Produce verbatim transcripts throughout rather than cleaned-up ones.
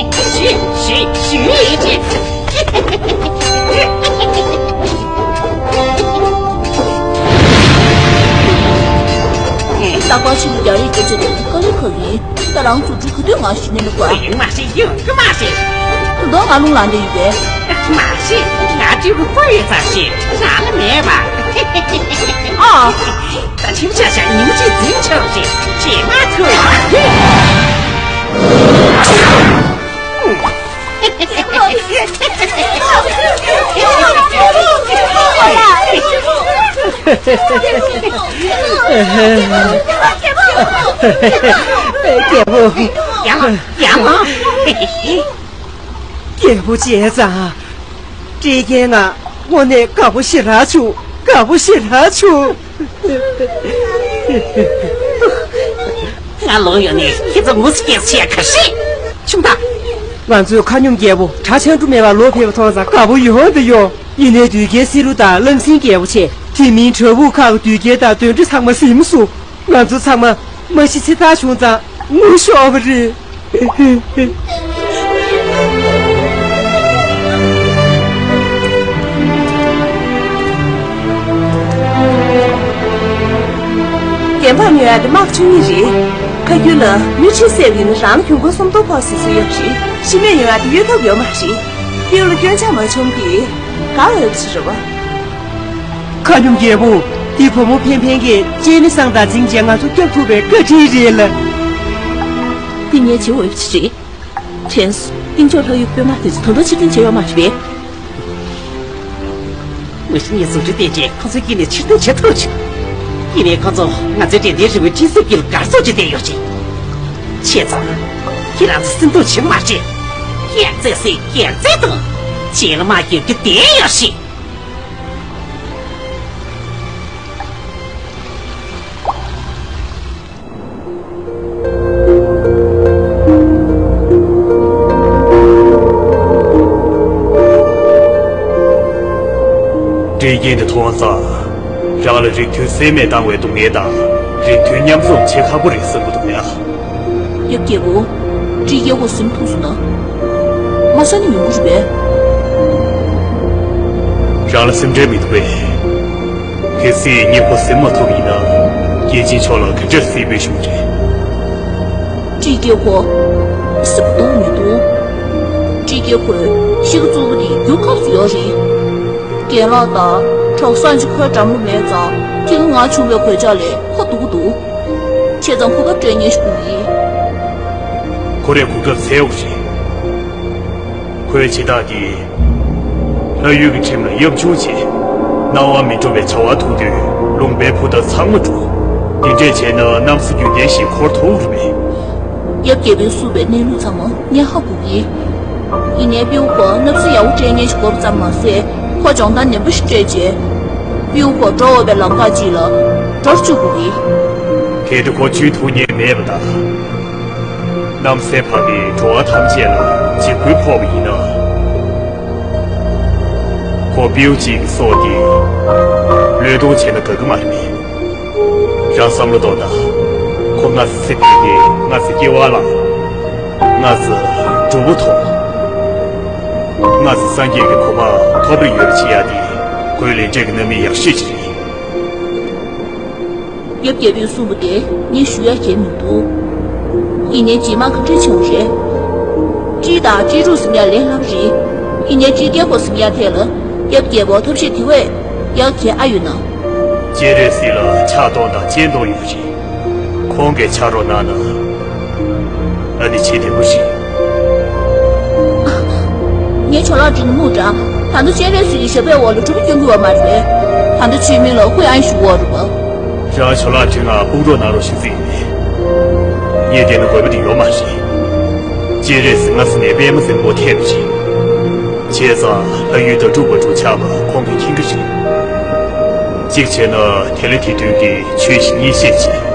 ཞེས་ཞེས་ཞུས་ཏེ། རྟག་པར་ཕྱི་ལ་རྒྱ་རིགས་སྐད་ཆ་རེད། དཀའ་ལས་ཁག་ཡིན། ད་རང་རྫུ་འཕྲུལ་ག་དུས་ང་ཤི་ནས་ནི་དགོས། ཡོང་མ་ཤེས། ཡོང་གི་མ་ཤེས། ད་དུང་ང་རླུང་ལངས་བསྡད་ཡོད་པས། མ་ཤེས། ང་སྤྲེའུ་གི་སྤུ་ཡོད་ཙང་ཤེས། རང་ལ་མེད་པ། ཨ། ད་ཁྱིམ་ཆ་ཤ་ཉིན་གཅིག་འཛིན་ཆོག་ཅིག་བྱེད་མ་ཐུབ། རྒྱལ་པོ། ཡང་ཡང་། རྒྱལ་པོ་བྱས་ཙང་། སྤྲེལ་རྒན་ང་དངོས་གནས་དགའ་པོ་ཞེ་དྲག་བྱུང་། དགའ་པོ་ཞེ་དྲག་བྱུང་། ང་ལོག་ཡོང་ནས་ཁྱེད་ཚོ་ངུ་ཚ་སྐད་ཆ་བཤད་ག་ཤེས། ཆུང་ཐག་ང་ཚོས་མཁའ་སྙོམས་རྒྱལ་པོ་གྲྭ་ཆང་གྲུ་མེད་པར་ལོག་ཕེབས་པ་མཐོང་ཙང་དགའ་པོ་ཡོང་དུ་ཡོང་། ཡིན་ནའི་དུས་རྒྱལ་སྲིད་ལུགས་དང་གླང་སེང་རྒྱལ་པོ་བྱས། དེ་མིན་བྲག་ཕུག་ཁག་གི་དུས་རྒྱལ་དང་གདོན་འདྲེ་ཚང་མ་ཟིན་སོང་། ང་ཚོ་ཚང་མ་མ་ཤི་ཚེ་ཐར་བྱུང་ཙང་ངུ་ཤོར་བ་རེད། རྒྱལ་འབངས་ཉོ་ཡག་དེ་དམག་ཆུང་ངུ་རེད། ཁ་རྒྱུན་ལ་མི་ཁྲི་བསད་པ་ཡིན་ན་རང་ལ་གྱོང་གུན་སུམ་སྟོང་ཕོག་སྲིད་སྲོལ་ཡོད་རེད། ཤི་རྨས་ཉོ་ཡག་དེ་གཡོལ་ཐབས་ཡོད་མ་རེད། སྤྲེའུ་ལ་སྐྱོན་ཆ་མ་བྱུང་གི། ག་འོས་པ་ཞིག་རེད་བ། མཁའ་སྙོམས་རྒྱལ་པོ། འདི་བུ་མོ་ཕན་ཕན་གྱིས་སྤྱན་ནི་བསང་དང་འཛིང་བྱས་ང་ཚོ་སྐྱོབ་ཐུབ་པའི་བཀའ་དྲིན་རེད་ལ། འདི་ངས་བྱེད་འོས་པ་ཞིག་རེད། དྲན་སོང་། གཏིང་ཕྱོགས་ལྷ་ཡུལ་དཔོན་དམག་དེ་ཚོ་ད་དུང་ཕྱིར་འཐེན་བྱས་ཡོད་མ་རེད་པས། མ་གཞི་ངས་ཟུང་འབྲེལ་བསྟེན་བྱས་ཁོ་ཚོའི་དཀྱིལ་ནས་ཕྱིར་འཐེན་བྱེད་ཐུབ་ཅིག་ཡིན་ནའི་ཁོ་ཚོ་ང་ཚོའི་དྲན་རྟེན་རི་བོའི་སྤྲིན་གསེབ་དཀྱིལ་ལ་སྒར་ཚོགས་ཀྱིས་བསྡད་ཡོད་ཅིང་། བྱས་ཙང་། ཁྱེད་རང་ཚོ་སེམས་སྡུག་བྱེད་མ་བྱེད། རྒྱལ་རྩེ་སེ་རྒྱལ་རྩེ་དང་། རྗེས་ལ་མ་རྒྱབ་རྒྱུ་བསྡད་ཡོད་ཤིག་འདྲེ་རྒན་དེ་མཐོང་ཙང་། རང་ལ་རིགས་མཐུན་སེལ་མེད་བཏང་བའི་སྡུག་བསྔལ་དང་། རིགས་མཐུན་མཉམ་འཛོམས་བྱེད་ཁག་པོ་རེད་བསམ་གྱི་འདུག་ཡ། ཡབ་རྒྱལ་པོ། སྤྲེལ་རྒྱལ་ཁོ་ཟིན་ཐུབ་སོང་ན། མ་ས་ནི་ཡོང་གི་རེད་པས། རང་ལ་སེམས་ཁྲལ་མི་འདུག་པས། གལ་སྲིད་ངས་ཁོ་ཟིན་མ་ཐུབ་ཡིན་ན། རྒྱལ་ཆེན་མཆོག་ལ་ག་འདྲ་སེ་འབོད་ཞུ་གི་རེད། སྤྲེལ་རྒྱལ་ཁོ། སྲིད་པ་འདོར་མི་འདུག་སྤྲེལ་རྒྱལ་ཁོའི་གཤིས་ཀ་གཙོ་བོ་དེ་རྒྱུ་ཁབ་སུ་ཡོད་རེད། རྒན་ལགས་དང་གྲོགས་སངས་ཀྱི་ཁོའི་འགྲམ་ལ་མེད་ཙང་ཁྱི་ག་ང་ཆུང་བའི་གོད་ཆག་ལས་ཁོ་སྡུག་གི་འདུག་བྱས་ཙང་གོ་སྐབས་སྤྲད་ཉེན་ཞིག་དགོས་ཀྱི། ཁོ་རའི་གོ་སྐབས་འཚོལ་དགོས་རེད། ཁོའི་བྱེད་སྟངས་འདིས་ལྷ་ཡུལ་གྱི་ཁྲིམས་ལ་གཡབ་ཆུང་བྱས། སྣང་བ་མི་འགྲོ་བའི་བྱ་བ་ཐུག་དུས་ལུང་པའི་བུ་དང་ཚང་མ་འགྲོ། འདི་འདྲས་བྱས་ན་གནམ་ས་རྒྱུན་ལྡན་ཞིག་འཁོར་ཐུབ་རེད་པས། ཡབ་རྒྱལ་པོས་གསུངས་པའི་གནས་ལུགས་ཚང་མ་ངས་ཧ་གོ་གི། ཡིན་ནའི་སྤྲེའུ་ཁོ་མནབ་སྲིད་ཡག་པོ་སྤྲད་ཉེན་ཞིག་དགོས་པ་ཙམ་མ་ཟད། ཁོ་སྦྱོང་བརྡར་ནན་པོ་ཞིག་སྤྲད་རྗེས། སྤྲེའུ་ཁོ་འགྲོ་འོས་པའི་ལམ་ཁ་ཅིག་ལ་འགྲོ་བཅུག་དགོས་གི། གལ་ཏེ་ཁོ་བཅོས་ཐུབ་ཉེན་མེད་པ་དང་། གནམ་སའི་བར་གྱི་འགྲོ་བ་ཐམས་ཅད་ལ་འཇིགས་སྐུལ་ཕོག་པ་ཡིན་ན། ཁོ་སྤྲེའུ་གཅིག་གི་སྲོག་འདི་བློས་གཏོང་བྱས་ན་དགའ་གི་མ་རེད་པས། རང་བསམ་བློ་གཏོང་དང་། ཁོ་སྔ་ས་ཚེ་འདས་ཀྱི་སྔ་ས་སྐྱེ་བ་བླངས། སྔ་ས་སྒྲུབ་པོ་ཐོབ། སྔ་ས་སངས་རྒྱས་ཀྱི་གོ་འཕང་ཐོབ་རེ་ཡོད་པ་བྱེད་ཡ་དེ་ཁོའི་ལས་འབྲས་ཀྱི་རྣམ་སྨིན་ཡག་ཤོས་ཅིག་རེད། ཡབ་རྒྱལ་པོས་གསུངས་པ་དེ་ངས་ཞུ་ཡ་གང་ཡང་མི་འདུག་ཡིན་ནའི་རྗེས་མ་ག་འདྲ་བྱུང་རེད། སྤྲེལ་དང་སྤྲེལ་ཕྲུག་ཟིན་ཡ་ལས་སླ་པོ་རེད། ཡིན་ནའི་སྤྲེལ་རྒྱལ་ཁོ་ཟིན་ཡ་ཐད་ལ་ཡབ་རྒྱལ་པོ་ཐབས་ཤེས་དེ་བས་ཡག་གང་ཡང་ཡོད་ན། སྤྱན་རས་གཟིགས་ལ་ཕྱག་སྟོང་དང་སྤྱན་སྟོང་ཡོད་པ་རེད། ཁོང་གིས་ཕྱག་རོགས་གནང་ན། ཨ་ནི་བྱེད་བདེ་པོ་ཞིག་ངས་ཇོ་ལགས་དྲིན་མོ་འདྲ། ད་ལྟ་སྤྱན་རས་གཟིགས་ཀྱི་ཞབས་པད་འོག་ལ་གྲུ་པ་སྐྱོང་གི་ཡོད་མ་རེད་པས། ད་ལྟ་ཆུའི་མིང་ལ་ཧུའེ་ཨན་ཞུ་འོག་རེད་པ། རང་ཇོ་ལགས་དྲིན་ལ་དཔུང་རོགས་གནང་རོགས་ཞུ་རྩིས་ཡིན། ངས་བལྟས་ན་དགོས་པ་དེ་ཡོད་མ་རེད། སྤྱན་རས་གཟིགས་སྔ་ས་ནས་པད་མ་སེར་པོ་ཐེབས་པ་རེད། བྱས་ཙང་ལྷ་ཡུལ་ཟླ་དྲུག་པ་དྲུག་ཆགས་པ་ཁོང་གིས་མཁྱེན་གྱི་རེད། གཅིག་བྱས་ན་དེ་ལ་དེ་དོན་གྱི་ཆོས་ཤིག་ངས་བཤད་བྱས།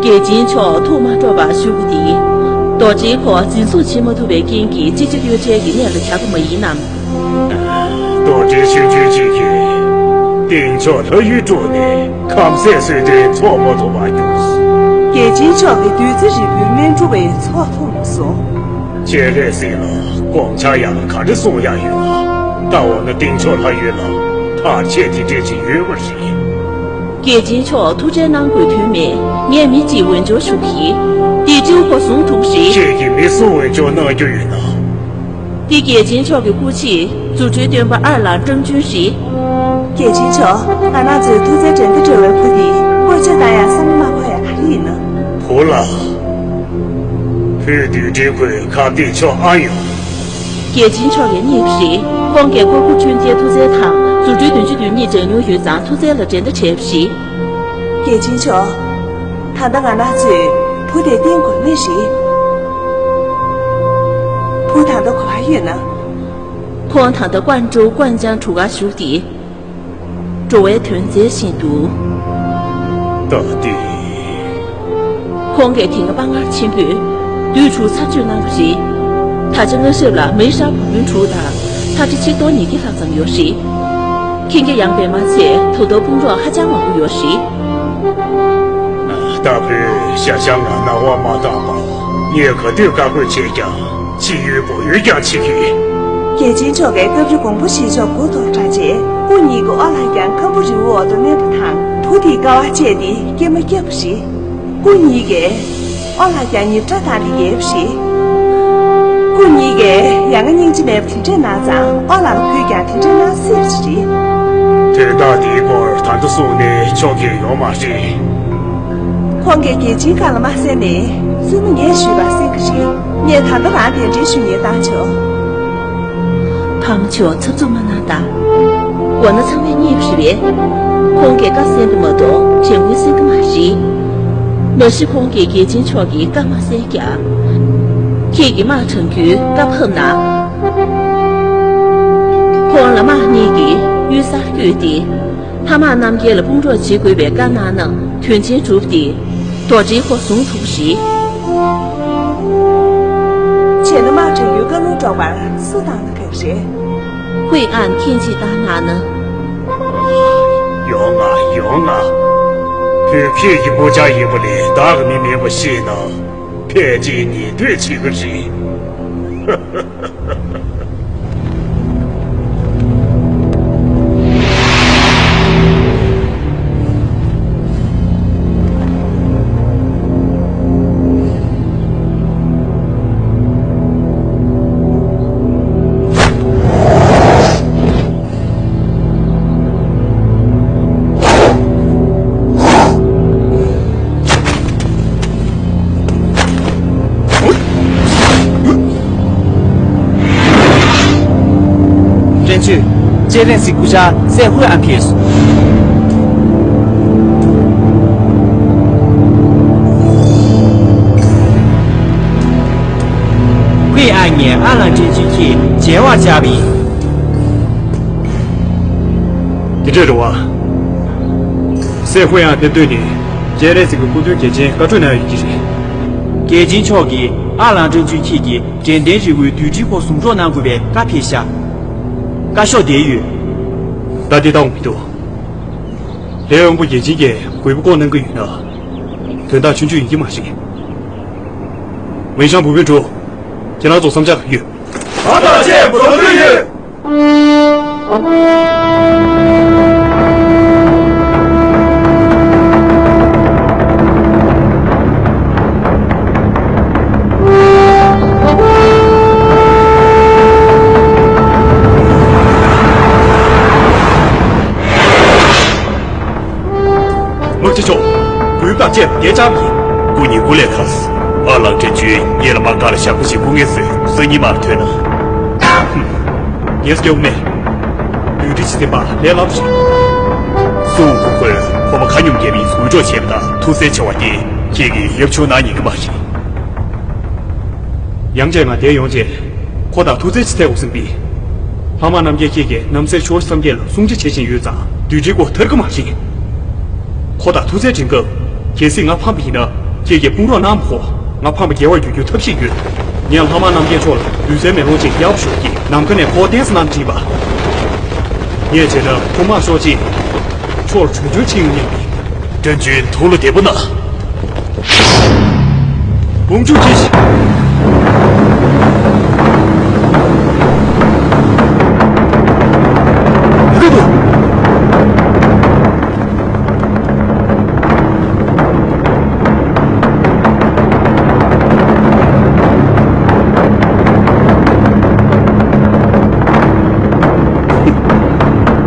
རྒྱལ་ཆེན་མཆོག་ཐུགས་མ་སྤྲོ་བར་བཞུགས་ཏེ། རྡོ་རྗེའི་འཁོར་འཛིན་བཟུང་བྱེད་མ་ཐུབ་པའི་རྐྱེན་གྱིས་ཅི་བྱ་གཡོ་བྱའི་གནས་ལ་གྱར་བ་མ་ཡིན་ནམ། རྡོ་རྗེ་ཆོས་འབྱོར་ཅན་གྱིས་སྟེང་ཕྱོགས་ལྷ་ཡུལ་དཀྲུགས་ནས་ཁམས་སངས་གསོལ་སྟོན་འཚོགས་མ་ཐུབ་པར་གྱུར། རྒྱལ་ཆེན་མཆོག་གིས་བདུད་རྩི་རིལ་བུའི་སྨན་སྒྲུབ་པའི་ཚོགས་ཐུགས་སུ། སྤྱན་རས་གཟིགས་ལ་དགོངས་འཆར་ཡང་ག་འདྲ་གསུང་ཡག་ཡོད། ད་འོ་ན་སྟེང་ཕྱོགས་ལྷ་ཡུལ་ལ་ཐག་ཆད་དེ་འདྲས་ཅིག་ཡོད་པ་རེད། རྒྱལ་ཆེན་མཆོག་ཐུགས་ཁྲལ་གནང་དགོས་དོན་མེད། ངས་མི་གཅིག་འོས་སྦྱོར་ཞུ་གི། དེ་སྤྲེའུ་ཁོ་ཟུང་ཐུག་རེད། ཁྱེད་ཀྱིས་མི་སུ་འོས་སྦྱོར་གནང་རྒྱུ་ཡོད་ན། དེ་རྒྱལ་ཆེན་མཆོག་གི་སྐུ་མཆེད་རྫུ་འཕྲུལ་སྟོན་པ་ཨར་ལགས་ཀྲང་ཅུན་རེད། རྒྱལ་ཆེན་མཆོག་ང་རང་ཚོའི་ཐུགས་བརྩེ་འགྲན་ཟླ་བྲལ་བའི་བུ་དེ་བཀོལ་སྤྱོད་བཏང་ཡག་བསམ་བློ་མ་འཁོར་ཡག་ག་རེ་ཡིན་ན། བུ་ལགས། བུས་བདུད་འདྲེ་ཁོའི་ཁ་གཏད་ཆོག་ཨ་ཡོང་། རྒྱལ་ཆེན་མཆོག་གིས་རྙེད་པ་རེད། ཁོང་གིས་ཀོར་ཀུ་ཁྲུན་ཏེའི་ཐུགས་བརྩེ་དང་རྫུ་འཕྲུལ་བདུན་ཅུ་དོན་གཉིས་སྦྱང་མྱོང་ཡོད་ཙང་ཐུགས་བརྩེ་ལ་འགྲན་ཟླ་བྲལ་བ་རེད། རྒྱལ་ཆེན་མཆོག་ད་ལྟ་ང་རང་ཚོས་བུ་དེ་བསྟེན་དགོས་མེད་རེད། བུ་ད་ལྟ་ག་པར་ཡོད་ན། ཁོང་ད་ལྟ་ཀོན་ཀྲོའུ་ཀོན་ཅང་གྲུ་ཁར་བཞུགས་ཏེ། འགྲོ་བའི་དོན་མཛད་བཞིན་འདུག་ད་ལྟའི། ཁོང་གིས་དེ་སྔ་དཔའ་ངར་ཆེན་པོས་བདུད་དྲུག་ཚར་གཅོད་གནང་བ་རེད། ད་ཆ་མངའ་ཞབས་ལ་མེ་ཤ་བུ་སྤུན་དྲུག་དང་ལྷ་འདྲེ་ཆིག་སྟོང་ཉིས་བརྒྱ་ལྷག་ཙམ་ཡོད་རེད། མཁྱེན་རྒྱ་ཡངས་པས་མ་ཚད་ད་དུང་དཔུང་རོགས་ཧ་ཅང་མང་པོ་ཡོད་རེད། ལྟ་བུའི་ཤ་ཤ་ང་རྣ་བ་མ་དག་པ། ངས་ག་དུས་བཀའ་བཀོད་བྱས་ཀྱང་ཕྱི་ཡུལ་བོད་ཡུལ་ཀྱང་ཕྱི་གི། རྒྱལ་ཆེན་མཆོག་གིས་སྐབས་རེ་མགོན་པོ་ཞི་མཆོག་མགོ་ཐོག་དྲག་རྗེས་སྐུ་ཉིད་ཀྱི་ཨོ་ལགས་ཀྱང་ཁམ་བུ་རི་བོའི་འོག་ཏུ་གནས་པ་དང་བུ་དེའི་དཀའ་བ་སྤྱད་དེ་སྐྱེལ་མ་བསྐྱབས་པ་རེད། སྐུ་ཉིད་ཀྱིས་ཨོ་ལགས་ཀྱང་ཉིབ་སྒྲ་བཏང་སྟེ་ཡལ་བ་རེད། སྐུ་ཉིད་ཀྱིས་ཡ་ང་སྙིང་རྗེ་མེད་པ་དེ་འདྲས་གནང་ཙང་ཨོ་ལགས་ལ་བུས་ཀྱང་དེ་འདྲས་གནང་སྲིད་པ་རེད། དོན་དག་འདིའི་སྐོར་ད་ལྟ་གསུངས་ནས་ཆོག་གི་ཡོད་མ་རེད། ཁོང་གིས་རྒྱལ་ཆེན་ཁ་ལ་མ་གསན་ནས་བཙུན་མོ་ངས་ཞུས་པར་གསན་གྱི་རེད། ངས་ད་ལྟ་རང་གདན་འདྲེན་ཞུ་སྙན་བཏང་ཆོག་ཕ་མ་ཆོག་འཚབ་འཚུབ་མ་གནང་དང་། འོ་ན་ཚང་མས་རྙེད་པ་རེད་པས། ཁོང་གིས་བཀའ་གསན་པ་མ་གཏོགས་དྲན་སྐུལ་གསན་གྱི་མ་རེད། མ་གཞི་ཁོང་གིས་རྒྱལ་ཆེན་མཆོག་གི་བཀའ་མ་གསན་ཀྱང་། ཁྱེད་ཀྱིས་དམག་དྲངས་རྒྱུའི་བཀའ་ཕབ་གནང་། ཁོང་ལ་དམག་གཉིས་ཀྱིས་གཡུལ་སར་བསྐྱོད་དེ། ལྷ་དམག་རྣམ་རྒྱལ་ལ་དཔུང་རོགས་བྱེད་དགོས་པའི་བཀའ་གནང་ན་དོན་ཆེན་གྲུབ་སྟེ། རྡོ་རྗེའི་འཁོར་ཟུང་ཐུབ་རེད། བྱས་ན་དམག་དྲངས་རྒྱུའི་བཀའ་ལུང་སྒྲོག་པར་སུ་བཏང་ན་གང་རེད། ཧུའེ་ཨན་མཁྱེན་ཅིག་བཏང་གནང་ན། ཡོང་ང་ཡོང་ང་། བོད་ཕྱོགས་ཀྱི་སྤུ་ཆ་ཡིན་པ་ལས་བདག་གི་མི་མིན་པ་ཤེས་ན་ཕལ་ཆེར་ཉན་འདོད་བྱེད་ཀྱི་རེད། ཀྲན་ཅུས། སྤྱན་རས་གཟིགས་སྐུ་ཕྱྭ་སྲས་ཧུའེ་ཨན་ཕེབས། ཧུའེ་ཨན་ངས་ཨ་ལགས་ཀྲན་ཅུས་ཀྱིས་མཇལ་བར་བཅར་བ་ཡིན། དེ་འདྲ་རེད་བ། སྲས་ཧུའེ་ཨན་ཕེབས་དོན་ནི་སྤྱན་རས་གཟིགས་ཀྱི་སྐུ་མདུན་རྒྱལ་ཆེན་བཀའ་གྲོས་གནང་ཡོད་ཀྱི་རེད། རྒྱལ་ཆེན་མཆོག་གིས་ཨ་ལགས་ཀྲན་ཅུས་ཁྱེད་ཀྱི་དྲན་རྟེན་རི་བོའི་རྡུལ་དྲིལ་འཁོར་ཟུང་འཇོག་གནང་དགོས་པའི་བཀའ་ཕེབས་ཤག་བཀའ་ཤོག་དེ་ཡོད། ད་འདི་ལྟ་འོང་མི་འདུག་ལས་དབང་པོ་རྒྱལ་ཆེན་གྱིས་འོས་པོ་བསྐོ་གནང་གི་ཡོད་ན། དོན་དག་ཆུང་ཆུང་ཡིན་གྱི་མ་རེད། ཝེ་ཤང་བུ་སྤུན་གྲོགས། ཁྱེད་རང་ཚོ་བསམ་འཆར་ཡོད། ང་དང་བཅས་འཛོམས་འདོད་ཡོད། དམག་སྤྱི་མཆོག། འོས་བཀའ་བཅས་བསྐྱལ་བཞག་པ་ཡིན། སྐུ་ཉིད་སྐུ་ལས་ཐར། ཨ་ལགས་ཀྲན་ཅུས་ངེད་ལ་དམག་སྒར་ལ་ཞག་པོ་ཞིག་སྐུ་ངལ་གསོས་སང་ཉིན་མར་ཐོན་ན། ཧུམ། ངལ་གསོ་རྒྱག་དགོས་མེད། རྡུལ་དྲིལ་ཕྱི་སེམས་པ་ལས་སླ་པོ་ཞིག་སུ་འུ་ཁོས་ཁོ་པ་ཁ་སྙོམས་རྒྱལ་པོའི་འོས་སྒྲོག་བྱས་པ་དང་ཐུགས་སྲས་ཆེ་བ་དེ་ཁྱེད་ཀྱིས་ཡབ་ཆུང་གནང་ཉན་གི་མ་རེད། ཡང་བྱས་ང་འདིར་ཡོང་རྗེས་ཁོ་དང་ཐུག་འཕྲད་ཅིག་འཚལ་དགོས་བསམ་པས། ལྷ་དམག་རྣམ་རྒྱལ་ཁྱེད་ཀྱིས་ནམ་གསལ་ཕྱོགས་བཞི་མཚམས་བརྒྱད་ལ་སྲུང་བརྩི་བྱེད་བཞིན་ཡོད་ཙང་བདུད་འདྲེ་ཁོ་ཐར་གི་མ་རེད། ཁོ་དང་ཐུག་འཕྲད་བྱེད་སྐབས་གལ་སྲིད་ང་ཕམ་པ་ཡིན་ན་ཁྱེད་ཀྱིས་དཔུང་རོགས་གནང་མ་དགོས། ང་ཕམ་པ་རྒྱལ་བར་འགྱུར་རྒྱུའི་ཐབས་ཤེས་ཡོད། ངས་ལྷ་དམག་རྣམ་རྒྱལ་མཆོག་ལ་ལུས་རྩལ་མེ་ལོང་ཅིག་གཡར་ཞོག་གིས་ནམ་མཁའ་ནས་ཁོ་བརྟེན་ཟེར་གནང་དྲིས་པ། ངས་བྱས་ན་ཁོ་མར་ཤོག་ཅིག་ཕྱོགས་ལ་བྲོས་བྱོལ་ཕྱིན་ཡོང་སྙམ་པས། བསྟན་ཆོས་ཐུགས་ལ་བདེ་པོ་གནང་། དཔུང་འཇུག་གྱིས།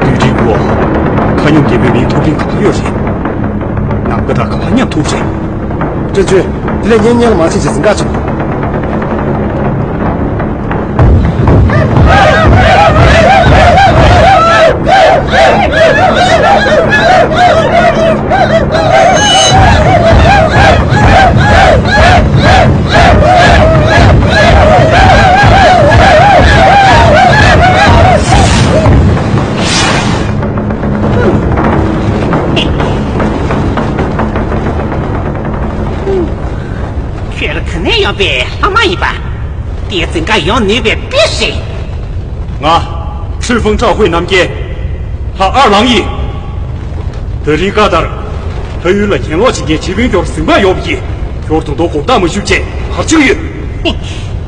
བདུད་འདྲེ་ཁོ། མཁའ་སྙོམས་རྒྱལ་པོའི་མིང་ཐོབ་མཁན་གང་ཡོད་རེད། ནམ་མཁའ་དང་ག་པར་མཉམ་ཐུག་རེད། བསྟན་ཆོས། དེ་ལས་ངའི་སྔོན་ལ་མ་ཕྱིན་ཅིག་འཛིང་ག་བྱུང་། ཁྱོད་ག་ནས་ཡོང་པའི་ལྷ་དམག་ཡིན་པ། དེ་འཛིང་ག་ཡོང་ནུས་པའི་དཔེ་རེད། ང་ཁྲུན་ཧྥང་ཀྲའོ་ཧུའེ་རྣམ་རྒྱལ་ལྷ་ཨར་ལང་ཡིན། ད་རེས་ཀ་ལྟར་ལྷ་ཡུལ་ལ་གྱེན་ལོག་བྱེད་མཁན་ཆེ་དཔོན་སྐྱོར་ཟིང་པ་ཡོད་པ་ཡིན། ཁྱོད་ད་དུང་གོམ་སྟབས་མ་ཞུགས་ཆེད་བར་ཆད་ཡོད།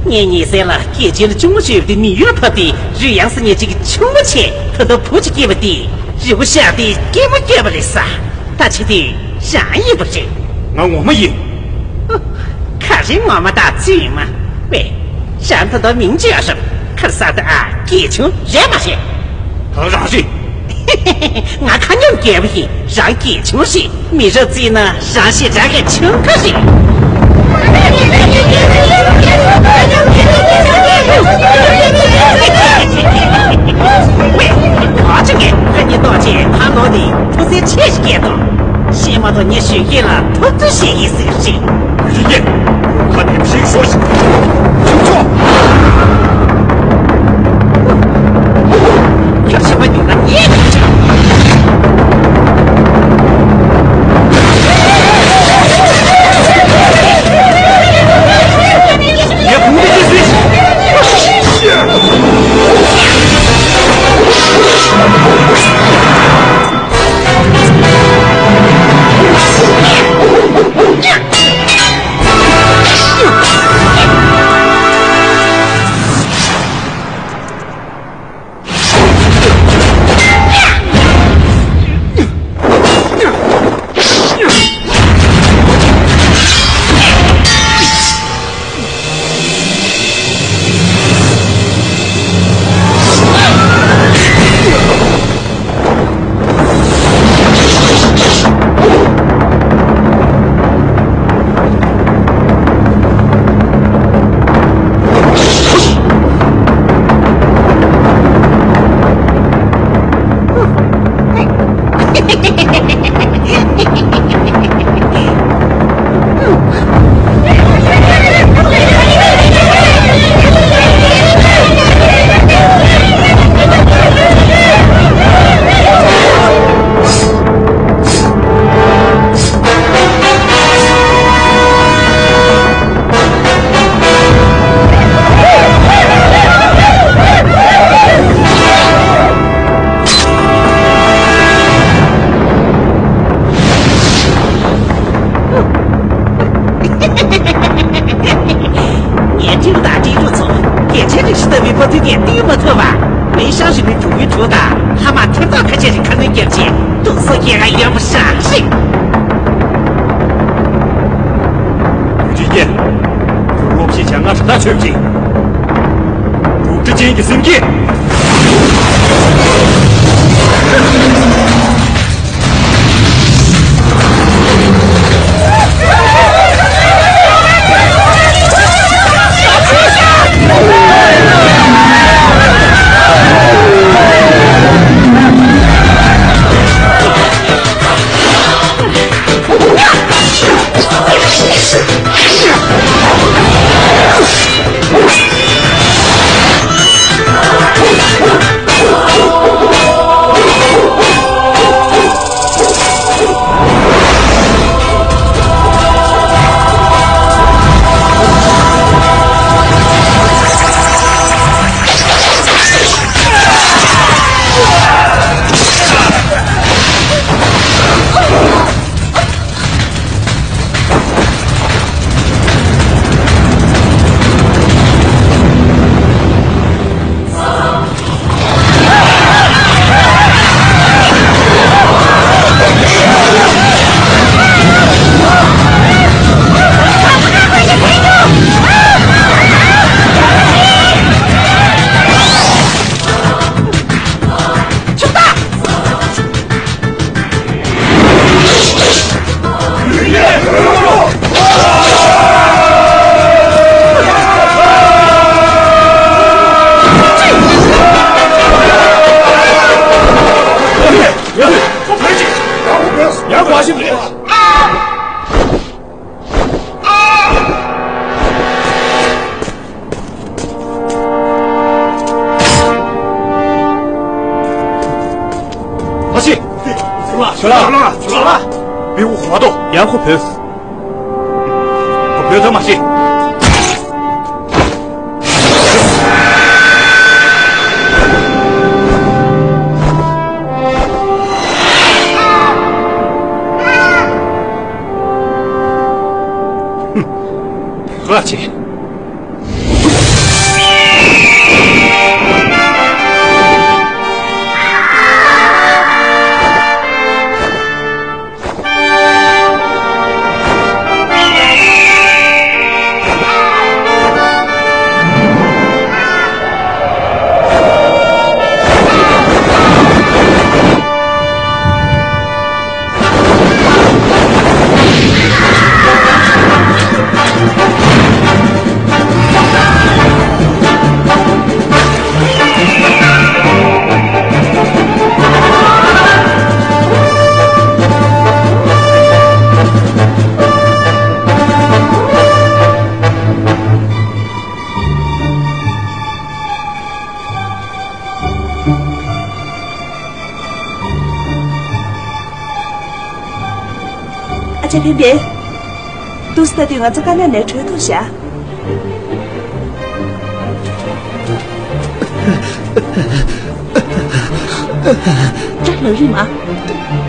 ངས་ཉེ་སར་ལ་རྒྱལ་ཆེན་ལ་གཅུང་མོ་བྱས་པ་དེ་མི་ཡུལ་ཕབ་སྟེ་རུས་ཡངས་སུ་ཉེ་ཅིག་གི་ཆུང་མ་བྱས་ད་ལྟ་བུ་གཅིག་སྐྱེས་པ་དེ་རི་བོ་ཤར་ཏེ་སྐྱེས་མ་སྐྱེས་པ་རེད་ས། ད་ཆེ་དེ་རང་ཡིན་པ་རེད། ང་ངོ་མ་ཡིན། ག་རེ་ངོ་མ་དང་རྫུན་མ། ཝེ། རང་ད་ལྟ་མིང་ཅི་ཡང་ཞུ། ཁར་ས་ད་ཨ་སྐྱེས་ཆུང་རེད་མ་རེད། ད་རང་རེད། ང་ཁ་ཉམས་རྒྱལ་པོ་ཡིན། རང་སྐྱེས་ཆུང་ཞིག་མི་རབས་རྩིས་ན་རང་ཤེད་རང་གི་ཆུང་ཁ་རེད། ཝེ། ཨ་ཅག་གིས་ཁ་ཉིན་ཏོག་ཅེས་ཕ་ནོར་ནི་ཐུགས་སེམས་ཆེ་ཞིག་སྐྱེས་ཏོ། ཤེས་མ་ཐུབ་ཉེ་ཞུས་ཀྱིན་ལ་ཐུབ་ཐུབ་ཞིག་ཡིན་ཟེར་ཞིག་ཡིན་ཏེ། ཁ་ནེམ་ཞིག་ཤོག་ཞིག་ཁྱོད་ཆོག་ཁྱོད་ཆོག་པ་ཡིན་ན་ངས་ཁྱོད་ཆོག་ངས་བུ་མི་ཤེས་ཟིན། ངས་ཀྲིའུ་དང་ཀྲིའུ་ཀྲུའུ་ཚོ་རྒྱལ་ཆེན་རིགས་ཤིག་ལྟ་བུའི་ཕ་ཚུལ་གྱིས་བཏུལ་མ་ཐུབ་པ། མིང་ཤང་ཞིག་ནི་གྲུ་ཡུལ་དྲུག་དང་ལྷ་དམག་ཐེབས་གཏོར་ཁ་ཤས་ཤིག་ཁ་སྣོན་བརྒྱབ་རྗེས་སྡུག་སོ་སྐྱེ་ག་ཡོད་པ་ཤང་ཞིག་དུས་ཀྱི་རྒྱལ། སློབ་གཞི་བྱ་ང་རི་དྭགས་ཆོས་ཀྱི། གྲུབ་འདྲ་ཅན་གྱི་སེམས་བསྐྱེད། ཡང་གོ་ཞིག་རེད། མ་ཤི། ཆུ་ལ། ཆུ་ལ། ཆུ་ལ། མི་འུ་ཧོ་དོ། ཡང་ཁོ་བོས། ཁོ་བོས་ཐོན་མ་ཤི། ཧ་ཅི། ཨ་ཅག་འཕན་པན། འདུག་སེ་ལྟ་དུས་ང་ཚོ་དཀའ་ལས་ནས་གྲོལ་ཐུབ་ཤག། ད་ལོ་རིང་མ།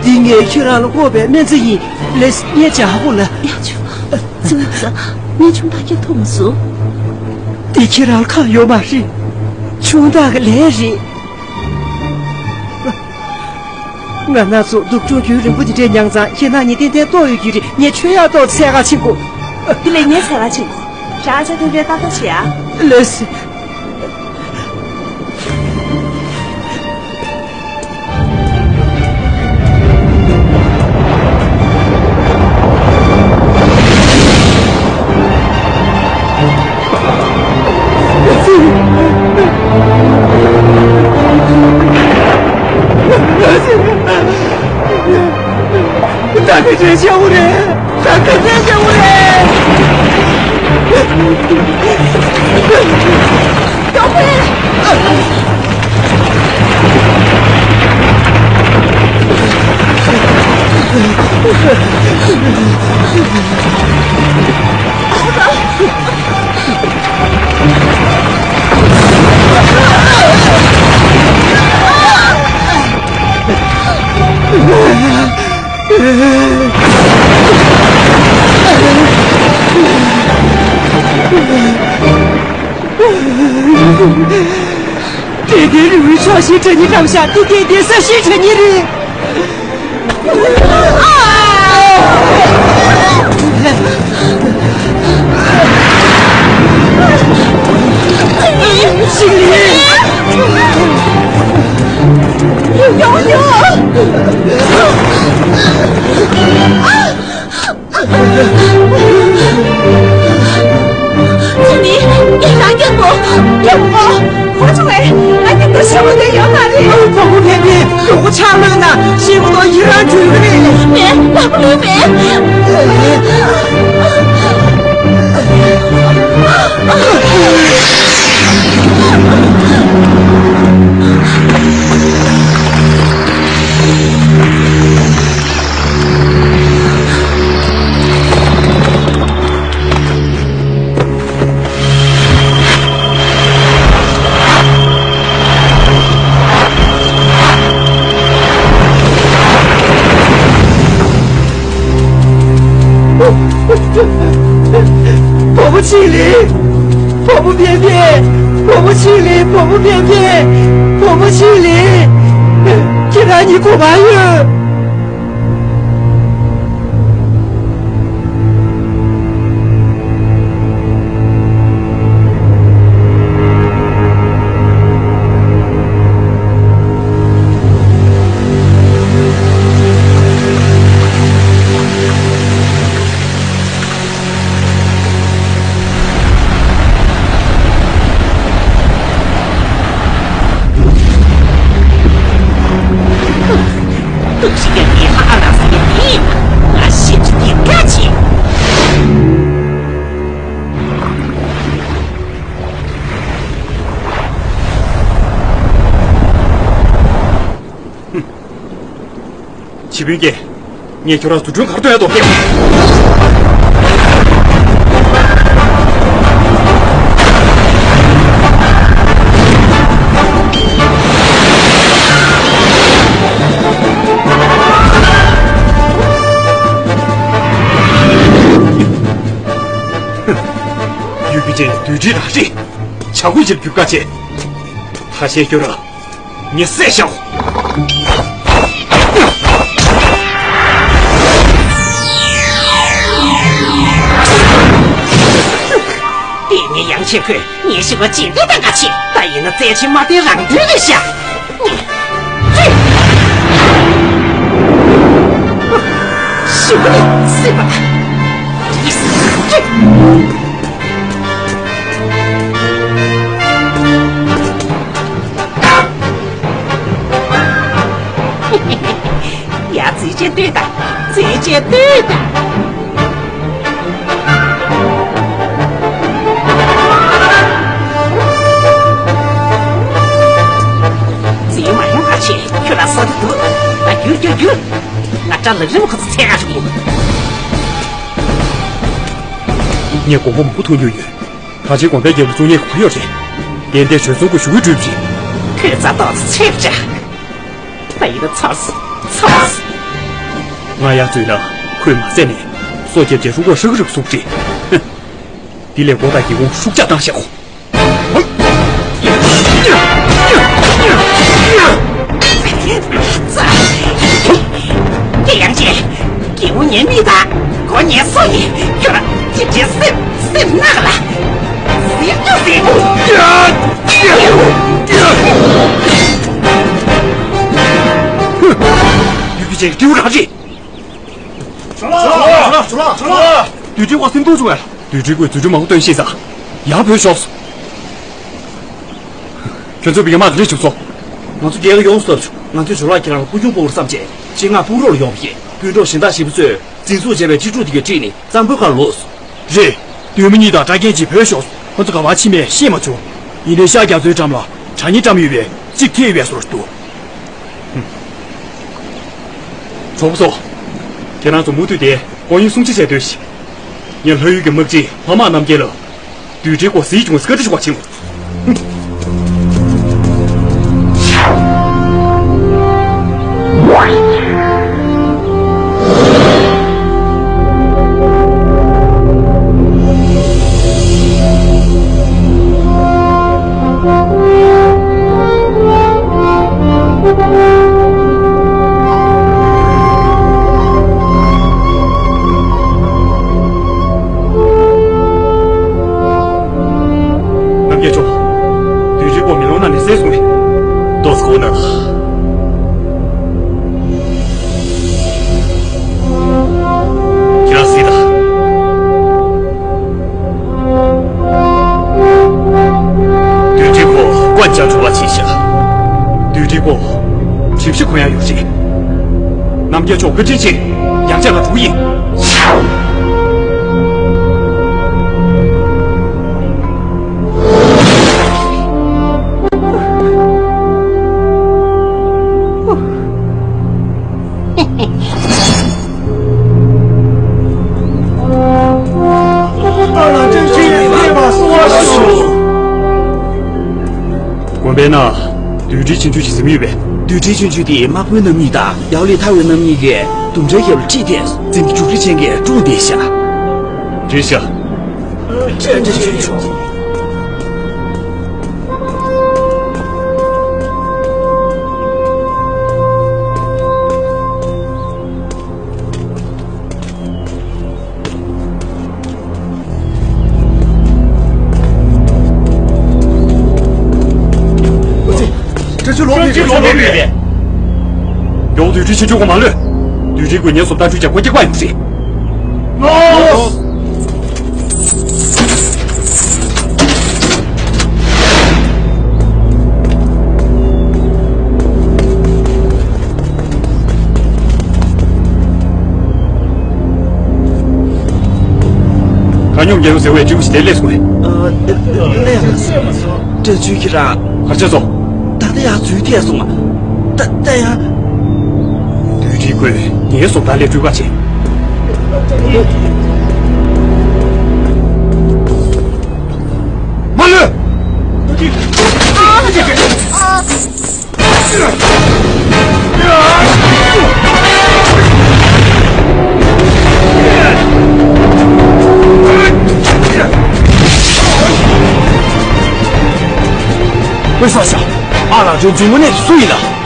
འདི་ངས་ཁྱེད་རང་ལ་བསྔོགས་པའི་སྨན་རྩྭ་ཡིན། ལེས་ངས་ཇ་ཧ་གོ་ལ། ཡ་ཆུ། ཙི་ཙི། ངས་ཆུང་བདག་སྐྱེ་ཐུབ་མ་སོང་། འདི་ཁྱེད་རང་ལ་ཁག་ཡོད་མ་རེད། ཆུང་བདག་གི་ལས་རེད། ང་ན་ཚོ་སྡུག་སྦྱོང་རྒྱུན་རིང་པོ་འདི་འདྲའི་མྱངས་ཙང་ཁྱེད་རང་གཉིས་ཏན་ཏན་ལྟོགས་ཡོད་ཀྱི་རེད། ངས་མཆོད་ཡག་ཏོག་ཙམ་ཟས་ག་ཕྱིན་དགོས། འདི་ལས་ངས་ཟས་ག་ཕྱིན་དགོས། རང་ཚ་དེ་འདྲའི་ཏག་ཏག་བྱེད་ཡ། ལེས། ད་ག་འདྲ་བྱ་བོ་རེད། ད་ག་འདྲ་བྱ་བོ་རེད། ཡོང་བས། དེ་དེ་རི་བོའི་ཕྱོགས་བཞིའི་སྒྲ་སྙན་བཀྲམ་བཞག་འདི་དེ་དེ་ས་གཞིའི་སྒྲ་སྙན་རེད། ཞིག་ལས། ཡོང་ཡོང་། ཚུལ་ནི་ངས་རང་སྐྱོབ་དགོས། སྐྱོབ་དགོས། ཁོ་ཚོ་བས་ང་གཉིས་ཀྱི་ཤི་བོ་དེ་ཡོད་མ་རེད། བུ་མོ་ཕན་པས་མགྱོགས་པོ་ཕྱག་ལོན་ན་ཤི་བོ་དང་ཡི་རང་འཇུ་གི་རེད། མེད། ལག་པ་ལུས་མེད། བུ་མོ་ཆི་ལི། བུ་མོ་ཕན་ཕན། བུ་མོ་ཆི་ལི། བུ་མོ་ཕན་ཕན། བུ་མོ་ཆི་ལི། ཁྱེད་རང་གཉིས་གོ་བ་ཡོད། ང་ཤི་འདི་ག་ཅི། ཆི་བུན་གྱིས། ངས་ཁྱོད་རང་རྫུ་འཕྲུལ་གར་ཐོན་ཡ་དོགས་ཀྱི། ཡུལ་གྱི་ཅན་རྡུལ་དྲི་རང་རེད། བྱ་རྒོད་ཅིག་རྒྱུག་དཀའ་ཆེ། ཐ་ཤལ་སྐྱོ་ར། ངས་བསད་བཞག། དེ་ནས་ཡང་ཆེ་ཁོས་ངའི་ཤི་བ་ཇི་འདྲ་དང་ག་ཆེ། ད་ཡིན་ན་རྩལ་ཆེན་མ་དེ་རང་དོན་རེད་ཤག། ཤི་བ་ནི་སྲིད་པ། ཡ། རྩེད་ཆས་ལྟོས་དང་། རྩེད་ཆས་ལྟོས་དང་། རྩེད་མ་ཡོང་ཁ་ཆེ། ཁྱོད་ལ་སོ་དེ་འདུག། ད་རྒྱུག་རྒྱུག་རྒྱུག། ང་སྐྲ་ལག་རིང་ཁོ་ཚོ་འཚོལ་ག་འགྲོ་གི་ཡིན། ངས་དགོན་པ་མང་པོ་མཐོང་རྒྱུ་ཡོད། ད་ཆའི་དགོན་པའི་རྒྱལ་པོ་བཙུགས་མཁན་ག་པར་ཡོད་རེད། དེ་འདྲའི་བྱོལ་སོང་གི་ཞུ་གུ་བྲུས་པ་རེད། ཁོས་རྩ་ཏོག་ཙམ་ཚེག་པ་འདྲ། ད་ཡིན་ན་ཚར་སོང་། ཚར་སོང་། ང་ཡར་འཛུལ་ན་ཁོས་མ་བསད་ནས་སྲོག་སྐྱབས་བྱས་རུ་ཁོག་ཧྲག་གེ་ཧྲག་གེ་བཟོ་གི་རེད། ཧུ། དེ་ལས་མགོ་དང་སྒེའུ་ཁུང་ཧྲུག་ཅག་བཏང་བཞག་གོ། དེ་ཡང་བྱས། སྐྱེ་བོ་ངའི་མིག་དང་། མགོ་ངའི་སོ་ཡིས། ཁྱོད་ཅི་བྱེད་སེམས་སེམས་གནག་ལ། ཟིན་དུ་ཟིན། ཡུལ་གྱི་ཅན་སྤྲེའུ་རང་རེད། ཇོ་ལགས། ཇོ་ལགས། ཇོ་ལགས། རྡུལ་དྲི་ཁོ་སེམས་སྡུག་བྱུང་བས། རྡུལ་དྲི་ཁོས་རྫུ་འཕྲུལ་མང་པོ་སྟོན་ཤེས་ས། ཡར་བུད་ཤོག། ཁྱོད་ཚོ་བི་ག་མ་ག་རེ་བྱུང་སོང་། ང་ཚོ་རྒྱལ་ཁ་ཡོངས་སུ་ཐོབ་བྱུང་། ང་ཚོས་ཇོ་ལགས་ཁྱེད་རང་ལ་སྐུ་གྱོང་སྤོ་བར་བསམ་བྱས་ཅིང་ང་ཕུག་རོགས་ལ་ཡོང་བ་ཡིན། དཔོན་གྲོགས་གཞན་དག་ཞིག་པོ་ཚོས་འཛིན་བཟུང་བྱས་པའི་ཁྲི་ཕྲུག་དེ་གས་ཁྲིད་ནས་གཙང་པོའི་ཁར་ལོག་སོང་། རེད། སྟོན་མོ་གཉིས་དང་སྐྲ་རྒྱན་གཅིག་བུད་ཤོག། ཁོ་ཚོ་ག་པར་ཕྱིན་མེད་ཤེས་མ་བྱུང་། ཡིན་ནའི་ཤར་རྒྱ་མཚོའི་འགྲམ་ལ་གྲྭ་རྙིང་བཀྲམ་ཡོད་པས་གཅིག་འཐེན་ཡོད་པའི་བཟོ་འདྲ་འདུག། གྲོགས་པོ་ཚོ། ཁྱེད་རང་ཚོ་མུ་མཐུད་དེ་སྐུ་ཡོན་སྲུང་བརྩི་བྱས་སྡོད་ཤིག། ངས་ལྷ་ཡུལ་གྱི་དམག་སྤྱི་ལྷ་དམག་རྣམ་རྒྱལ་ལ། རྡུལ་དྲི་ཁོ་ཟིལ་གྱིས་བསྐུལ་ཏེ་བཀའ་དྲིན་ཆེ་བ་བྱིན། རྣམ་རྒྱལ་མཆོག། རྡུལ་དྲི་ཁོ་མེ་ལོང་ནང་ནས་བསད་སོང་བས། ཏོག་ཙམ་འགོར་གནང་དང་། ཁྱེད་རང་གཟིགས་དང་། རྡུལ་དྲི་ཁོ་བཀའ་རྒྱ་གྲུབ་པ་ཆེ་ཤག། རྡུལ་དྲི་ཁོ་གྲིབ་བཞི་གོན་ཡག་ཡོད་རེད། རྣམ་རྒྱལ་མཆོག་བཀའ་དྲིན་ཆེ། ཡང་བསྐྱར་ལ་འགྲོ་གི་ཡིན། དགོན་པའི་ནང་རྡུལ་དྲི་ཆུང་ཆུང་ཞིག་ཟིན་ཡོད་པས། རྡུལ་དྲི་ཆུང་ཆུང་དེ་དམག་དཔོན་རྣམ་གཉིས་དང་ཡའོ་ལི་ཐའོ་རྣམ་གཉིས་ཀྱིས་དུམ་གྲའི་རྒྱབ་ལ་ཁྲིད་དེ་འཛིན་གྲྭ་རྒྱུགས་རེས་ཆེན་གྱི་དྲུང་བསྡད་ཤག། རེད་ཤག། བཀའ་དྲིན་ཆེ། ཁྲ་ཆུ་ལོག་མི་རེད། ཁྲ་ཆུ་ལོག་མི་རེད། མགྱོགས་རྡུལ་དྲི་ཆུང་ཆུང་གོ་མ་ལོས། རྡུལ་དྲི་ཁོས་ངའི་བཟོ་ལྟ་སྤྲུལ་བྱ་སྒོ་རྒྱག་པ་ཡོང་སྲིད། ལོས། ང་སྙོམས་རྒྱལ་ཡོང་ཟེར་བའི་སྤྲུལ་སྐུ་ཞིག་དེ་སླེབས་སོང་ངས། ཨ། སླེབས་ཡ་མ་སོང་། སྤྲུལ་སྐུ་ཁྱེད་རང་། ག་རེ་བྱས་སོང་། ད་ལྟ་ཡར་འཛུལ་ཐལ་སོང་ང་། ད་ལྟ་ཡ། བདུད་རིགས་ཁོས་ངའི་བཟོ་ལྟ་ལས་སྤྲུལ་པ་བྱས། མ་ལོས། ཝེ་ས་ཤ། ཨ་ལགས་ཁྱོད་འཛིང་མོ་ནས་སུ་ཡིན་ལ།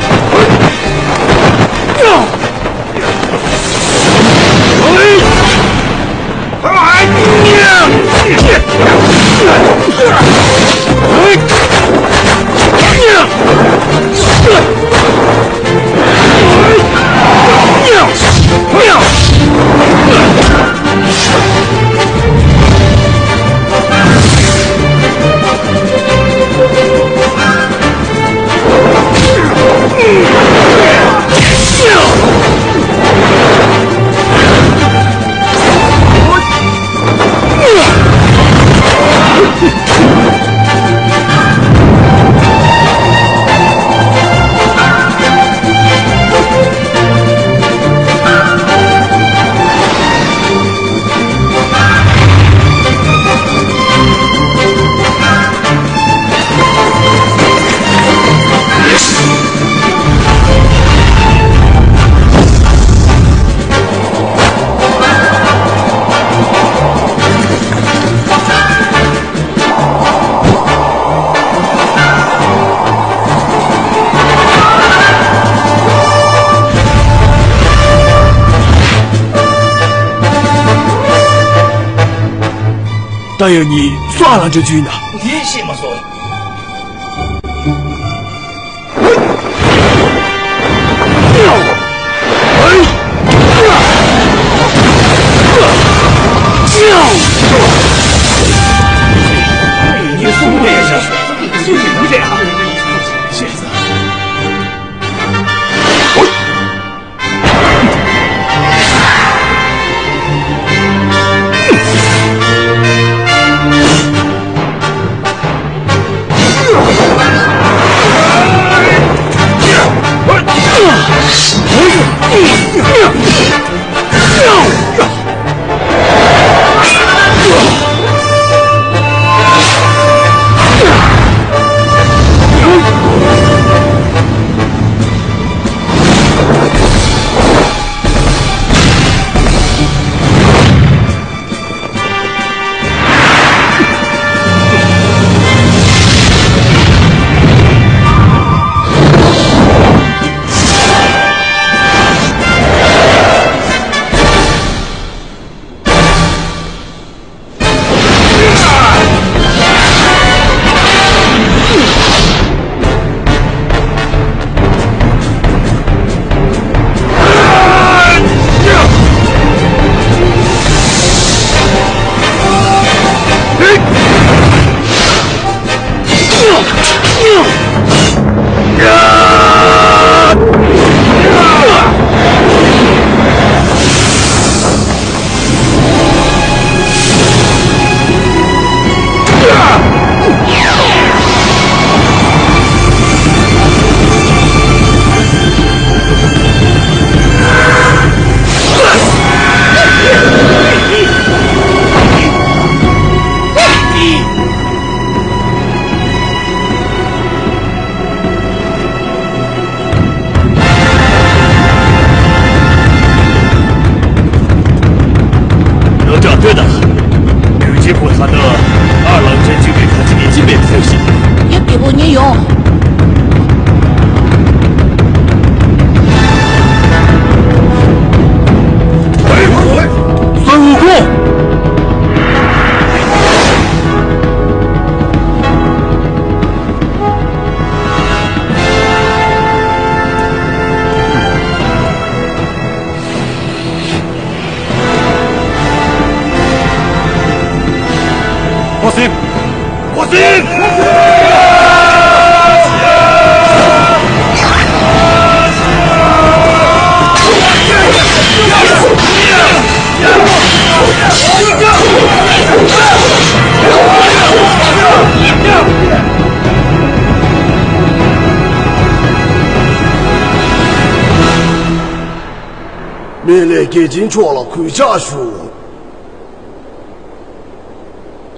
ད་ཡོད་ཉིད་སུ་ཨ་ལ་འདྲ་རྒྱུ་ཡིན་ན། དེ་ཤེས་མ་སོང་། རོ་ཅག་ལྟོས་དང་། རྒྱུ་ཆེན་པོ་ཐ་ན་ཨ་ལགས་ཅན་གཅིག་པའི་ཁ་ཆེ་ཉེས་ཅན་པའི་ཐོན་ཞིག་ཡབ་རྒྱལ་པོ་ཉེ་ཡོང་། སོ་ཡུ་ཁོ། ཧོ་སིན། ཧོ་སིན། སྨན་བླའི་རྒྱལ་ཆེན་མཆོག་ལ་གུས་ཕྱག་ཞུ།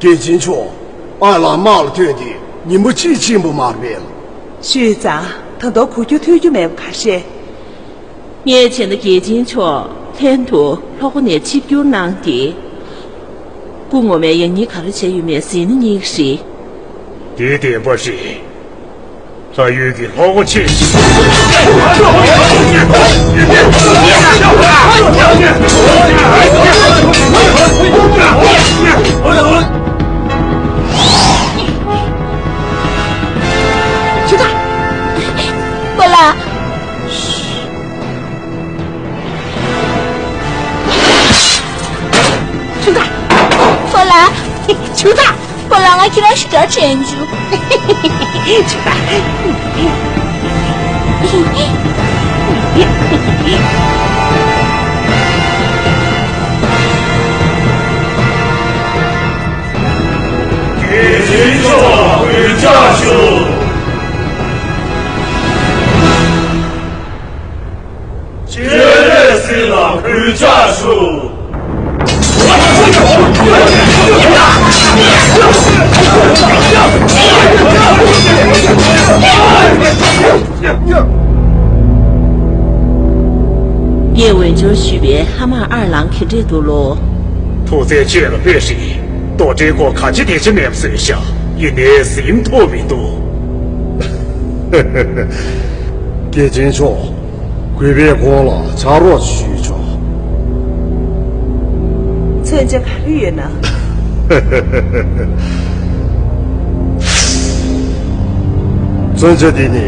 རྒྱལ་ཆེན་མཆོག་ཨ་ལགས་དམག་ལ་ཐོན་ཏེ་ཉིན་མོ་གཅིག་ཕྱིན་པ་མ་རེད་པས། ཤུས་ཙང་ད་དུང་གོ་རྒྱུ་ཐོས་རྒྱུ་མེད་པ་ག་རེ་རེད། ངས་བྱས་ན་རྒྱལ་ཆེན་མཆོག་ལྷན་དུ་ལྷོ་སྒོ་ནས་ཆིབས་བསྒྱུར་གནང་སྟེ། སྐུ་ངོ་མས་ཡང་སྙིང་ག་རེ་བྱས་ཡོད་མེད་གཟིགས་ན་སྙིང་རེད། དེ་བདེན་པ་རེད། ལྷ་ཡུལ་གྱི་ལྷོ་སྒོ་ཆེ། ཁྱོད་ད། སྤོ་ལགས། ཁྱོད་ད། སྤོ་ལགས། ཁྱོད་ད། སྤོ་ལགས། ང་ཁྱེད་རང་ཞིག་གྲྭ་ཆེན་ཆུ། ཁྱོད་ད། རྒྱལ་ཆེན་མཆོག་ལ་གུས་ཕྱག་ཞུ། སྤྱན་རས་གཟིགས་ལ་གུས་ཕྱག་ཞུ། ངས་འོས་སྦྱོར་ཞུས་པའི་ལྷ་དམག་ཨར་ལང་ག་འདྲས་འདུག་ལོ། ཐུགས་རྗེ་ཆེ་ལ་དཔེ་ཞིག་རྡོ་འགྲེལ་སྐོར་ག་ཅི་དེ་ཅི་མེད་པ་བཟོས་ཤག་ཡིན་ནའི་ཟིན་ཐུབ་མི་འདུག་རྒྱལ་ཆེན་མཆོག་གུས་པས་ཁོང་ལ་ཕྱག་རོགས་ཞུས་ཆོག་མཚོན་ཆ་ག་རེ་ཡོད་ན། མཚོན་ཆ་འདི་ནི་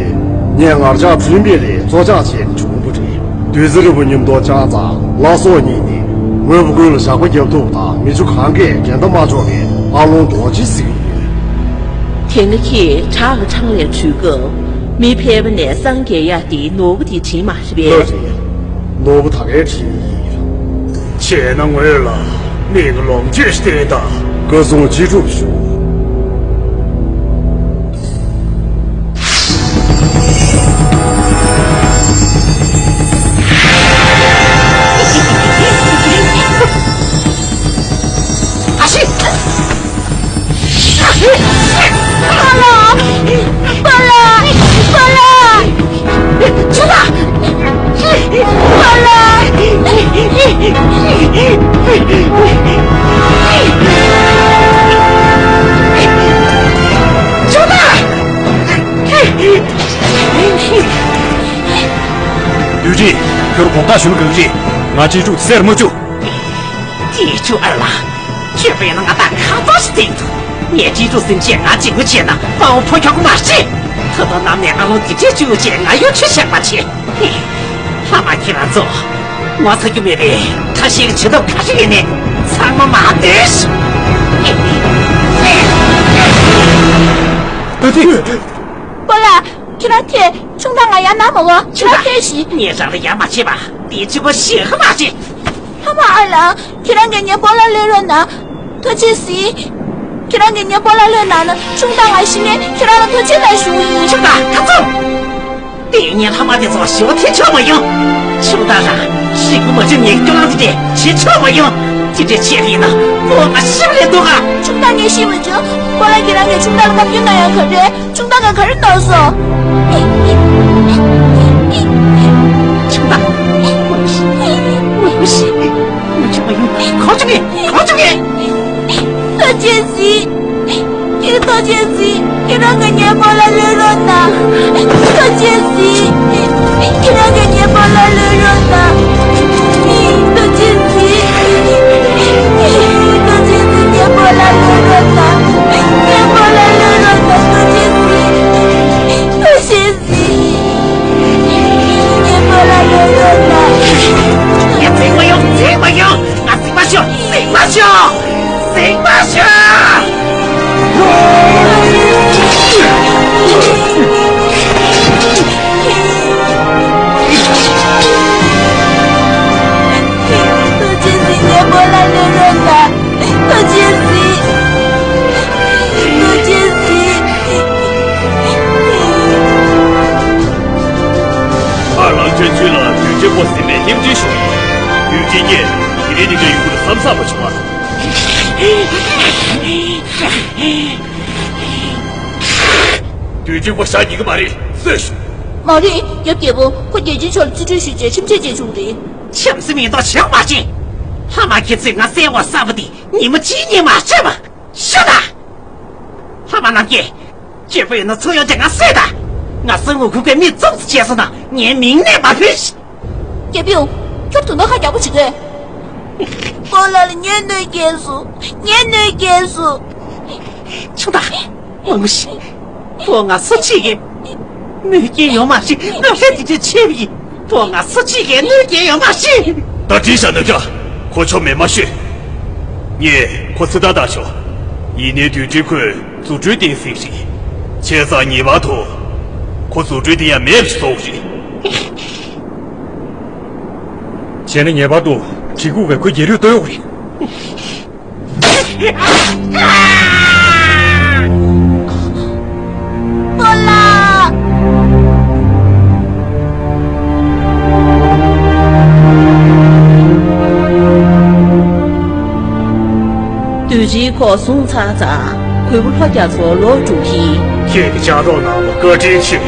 ངས་ངར་ལྕགས་བྲིན་པའི་ལས་བཙོ་སྦྱང་བྱས་ནས་བྱུང་བ་རེད། བདུད་རྩི་རིལ་བུ་མཉམ་དུ་སྦྱངས་ཙང་བླ་སྲོག་གཉིས་ནི་དངོས་པོ་ཀུན་ལ་ཞགས་པ་བརྒྱབ་ཐུབ་པ་དང་མི་ཆུ་གང་གས་འགལ་ཟླ་མ་འཇོག་པའི་ཨ་ལོང་རྡོ་རྗེ་ཟེར་གྱི་ཡོད། དེ་སྔ་ཁྱེད་བྲག་གི་འཕྲང་ལས་བྲོས་སྐབས་མི་ཕལ་པ་ནས་སངས་རྒྱས་ཡག་དེའི་ནོར་བུ་དེ་བྲིས་མ་རེད་པས། ལགས་རེད། ནོར་བུ་ད་གའི་བྲིས་ཡིན། བྱས་ན་ངོས་ལ་མིག་ལོངས་སྤྱོད་བསྟན་དང་། བཀའ་གསུང་ཅི་སྒྲུབ་ཞུ། ཨ་ཤི། ཨ་ཤི། སྤོ་ལགས། སྤོ་ལགས། སྤོ་ལགས། ཁྱོད་ལ། སྤོ་ལགས། ཁྱོད་ལ། བདུད་རིགས། ཁྱོད་དགོངས་དག་ཞུ་ན་དགའ་གི་རེད། ང་གཅེས་ཕྲུག་བསད་མ་བཅུག་གཅེས་ཕྲུག་ཨ་ལ། ཁྱོད་པས་ན་ང་ད་ཁ་ཚོ་ཞིག་བསྟན་འདུག་ངས་གཅེས་ཕྲུག་སེམས་ཅན་ང་གཅིག་པུ་བྱས་ན་དཔའ་བོ་ཕོ་ཁྱོག་པོ་མ་རེད། ད་ལྟ་ནམ་ནས་ཨ་ལོང་དེ་འདྲས་བཅུག་ཅེས་ང་ཡོད་ཆུ་བཞག་པ་བྱེད། ལྷ་མ་ཁྱེད་རང་ཚོ། ངོ་ཚ་རྒྱུ་མེད་པའི་ཐ་ཤལ་གྱི་བྱེད་ཐབས་ག་ཞིག་ཡིན་ནས་ཚང་མ་མ་ལྟོས་ཤིག་ད་དེ། སྤོ་ལགས། ཁྱེད་རང་ཐད་ཆུང་བདག་ང་ཡར་ན་མ་བ་ཁྱེད་རང་ཐད་ཞིག་ངས་རང་ལ་ཡ་མ་བྱེད་པ་འདི་གཅིག་པོ་ཞིག་ཧ་མ་བྱེད། ལྷ་མ་ཨ་ལ། ཁྱེད་རང་གིས་ངའི་སྤོ་ལགས་གློད་རོགས་གནང་། ཐུགས་རྗེ་གཟིགས། ཁྱེད་རང་གིས་ངའི་སྤོ་ལགས་གློད་གནང་ན་ཆུང་བདག་ང་ཤི་ནས་ཁྱེད་རང་ལ་ཐུགས་རྗེ་གནང་ཞུ་གི་ཡིན། ཆུང་བདག་ད་ཚོ། དེ་ངས་ལྷ་མ་དེ་ཚོ་ཞི་བ་ཐེ་ཆོག་མ་ཡོང་། ཆུང་བདག་རང་ཤི་དགོས་མ་བྱུང་ངས་སྐྱོ་ལང་དེ་འདྲས་བྱེད་ཆོག་མ་ཡོང་། དེ་འདྲས་བྱེད་ཡིན་ན་སྤོ་ང་ཤི་བ་ལས་སྡུག་ག་ཆུང་བདག་ངས་ཤི་མ་བྱུང་། སྤོ་ལགས་ཁྱེད་རང་གིས་ཆུང་བདག་ལ་བཀའ་བཀྱོན་གནང་ཡག་ག་རེ། ཆུང་བདག་ག་ག་རེ་གནང་སོང་། ཆུང་བདག་ངོ་ཤེས། ངོ་ཤེས། ངོ་ཤེས་མ་ཡོང་། གང་བྱུང་ངས། གང་བྱུང་ངས། ཐུགས་རྗེ་གཟིགས། ཁྱེད་ཐུགས་རྗེ་གཟིགས། ཁྱེད་རང་གིས་ངའི་སྤོ་ལགས་གློད་རོགས་གནང་། ཐུགས་རྗེ་གཟིགས། ཁྱེད་རང་གིས་ངའི་སྤོ་ལགས་གློད་རོགས་གནང་། ཐུགས་རྗེ་གཟིགས། ཐུགས་རྗེ་གཟིགས། ངའི་སྤོ་ལགས་གློད་རོགས་གནང་། ངའི་སྤོ་ལགས་གློད་རོགས་གནང་། ཐུགས་རྗེ་གཟིགས། ཐུགས་རྗེ་གཟིགས། ངའི་སྤོ་ལགས་གློད་རོགས་གནང་། ངས་འཛིང་མ་ཡོང་། འཛིང་མ་ཡོང་། ང་འཛིང་མ་ཤོག་འཛིང་མ་ཤོག་འཛིང་མ་ཤོག་དུས་ཆེན་གྱིས་དེ་རིང་འདི་འདྲ་ཡོང་གི་རེད་བསམ་བསམ་པ་བྱུང་བ། དུས་ཆེན་པོ་བཞག་ཉན་གི་མ་རེད། གསོད་ཤོག་མ་རེད། ཡབ་རྒྱལ་པོ་ཁོ་རྒྱལ་ཆེན་མཆོག་ལ་རྩིས་སྤྲོད་ཞུས་རྗེས་ཁྲིམས་ཆད་བཅད་བྱུང་རེད། ཆབ་སྲིད་མི་འདུག་བྱེད་མ་བྱེད། ལྷ་མ་ཁྱེད་ཚོས་ང་བསད་དགོས་བསམ་པ་དེ་ཉིན་མོ་གཅིག་གཉིས་མ་བྱེད་པ། ཤོད་དང་། ལྷ་མ་རྣམ་རྒྱལ། སྐྱོ་པོ་ཡོད་ན་ཚུར་ཡོང་དེ་ང་གསོད་དང་། ང་སུ་ངུ་ཁུག་གི་མི་ཙོག་ཙི་བྱས་སོང་ན་ངའི་མིང་ནས་མ་ཕུད། རྒྱལ་པོ། ཁྱོད་དོན་དག་ཧ་རྒྱག་པོ་བྱེད་དགོས། ཁོ་ལ་ལ་ངས་གནོད་སྐྱེལ་སོང་། ངས་གནོད་སྐྱེལ་སོང་། ཆུང་དང་། མང་ཞིག་ཁོ་ང་སུ་གཅིག་གིས་གནོད་སྐྱེལ་ཡོད་མ་རེད། ང་ཧྲེ་དེ་དུས་ཆེ་བ་ཡིན། ཁོ་ང་སུ་གཅིག་གིས་གནོད་སྐྱེལ་ཡོད་མ་རེད། ད་དྲིས་བཞག་ན་ཀྱང་ཁོ་ཆོ་མེད་མ་ཤོད། ངས་ཁོ་ཚེ་ཐར་བཏང་ཆོག་ཡིན་ནའི་དུས་ཆེན་ཁོས་རྫུ་འཕྲུལ་བསྟན་ཟིན་རེད། བྱས་ཙང་ངེས་པར་དུ་ཁོ་རྫུ་འཕྲུལ་དེ་ཡང་མེད་པ་ཞིག་བཟོ་དགོས་རེད། བྱས་ན་ངེས་པར་དུ་གྲི་གུག་གིས་ཁོའི་རྒྱལ་རིགས་གཏོར་དགོས་རེད། ཨོ་ལ། དུས་ཆེན་ཁོ་སོང་ཚར་ཙང་གུས་པ་ལྷོ་རྒྱ་མཚོ་ལོག་འགྲོ་གི། ཁྱེད་ཀྱི་ཕྱག་རོགས་གནང་བ་བཀའ་དྲིན་ཆེ།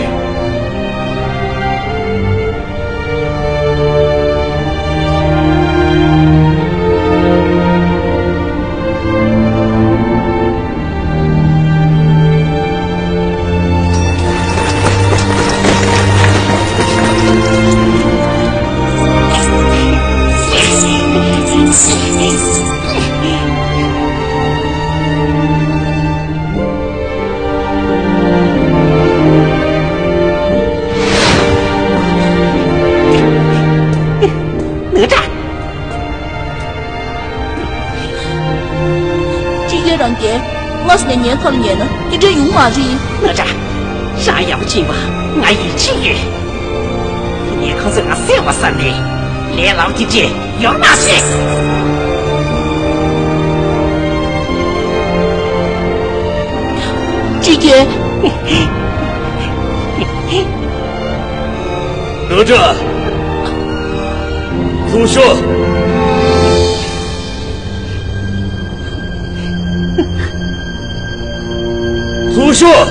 ནུ་ཏྲ། ཅི་ཡོད་རང་རྒྱལ། སྔ་ས་ནས་ངའི་ཁ་ལ་ཉན་ན་འདི་འདྲ་ཡོང་མ་རེད། ནུ་ཏྲ། རང་ཡག་པོ་ཕྱིན་པ་ང་ཡིད་ཆེས་ཡོད། ངས་ཁོང་ཚོས་ང་བསད་པ་བསམ་ནས་ལས་སླ་པོ་དེ་འདྲས་ཡོང་མ་སྲིད། ཅི་ཡོད། ནུ་ཏྲ། ཚུར་ཤོག་ཚུར་ཤོག་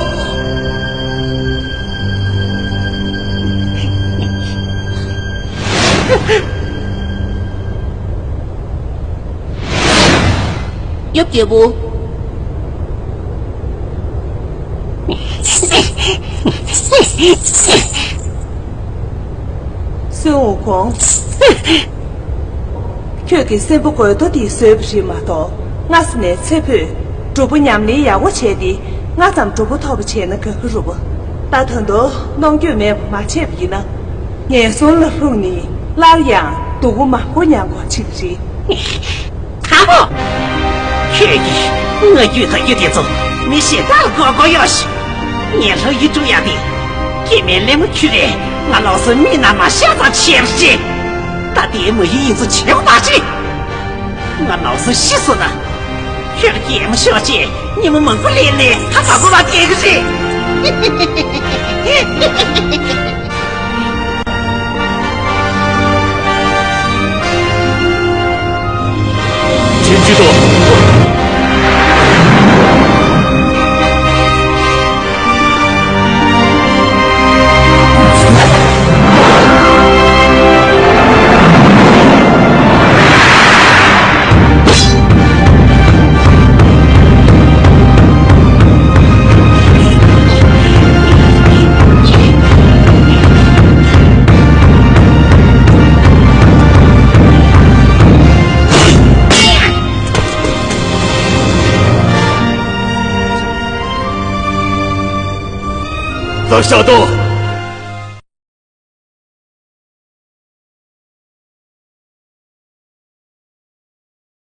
ཡབ་རྒྱལ་པོ། སུན་ཝུ་ཁུང་། ཁྱོད་ཀྱིས་སྲིན་པོ་རྒོད་ཐོ་དེ་བཟོས་པ་རེད་མ་གཏོགས། སྔ་ས་ནས་ཚེ་འཕོས། གྲོགས་པོ་ཉམས་ལེན་ཡག་པོ་བྱས་ཏེ། སྔ་ཙམ་གྲོགས་པོ་ཐོབ་པ་བྱས་ན་དགའ་གི་རེད་པ། ད་ད་དུང་གནོང་འགྱོད་མེད་པ་མ་བྱས་པ་ཡིན་ན། ངན་སོང་ལ་ལྷུང་ནས་སླར་ཡང་སྡུག་པོ་མང་པོ་མྱང་དགོས་ཀྱི་རེད། དྲང་པོ། ཁྱོད་ཀྱིས་ངའི་རྒྱུད་དང་རྒྱུད་དེ་ཚོ་མི་གཞན་དག་ལ་འགོ་དགོས་ཡོད་ཤི། ངས་ལྷ་ཡུལ་སྒྲུབ་ཡག་དེ། སྐྱེ་དམན་གླེན་མོ་ཁྱོད་རེད། ང་ལོག་སོང་མི་རྣམས་མ་ཤ་ཚ་བྱས་པ་རེད། ད་ལྟའི་མ་ཡིག་ཡིན་ཚུལ་བྱེད་དགོས་མ་རེད། ང་ལོག་སོང་ཤི་སོང་ན། ཁྱོད་ཀྱིས་མ་ཤོར་ཅེས་ཉིན་མོ་མང་པོ་ལས་ནས་ཧ་མ་གོ་བ་བསྡད་ཀྱི་རེད། ཁྲིམས་གཅོད་དོ། བརྡ་བཞག་དང་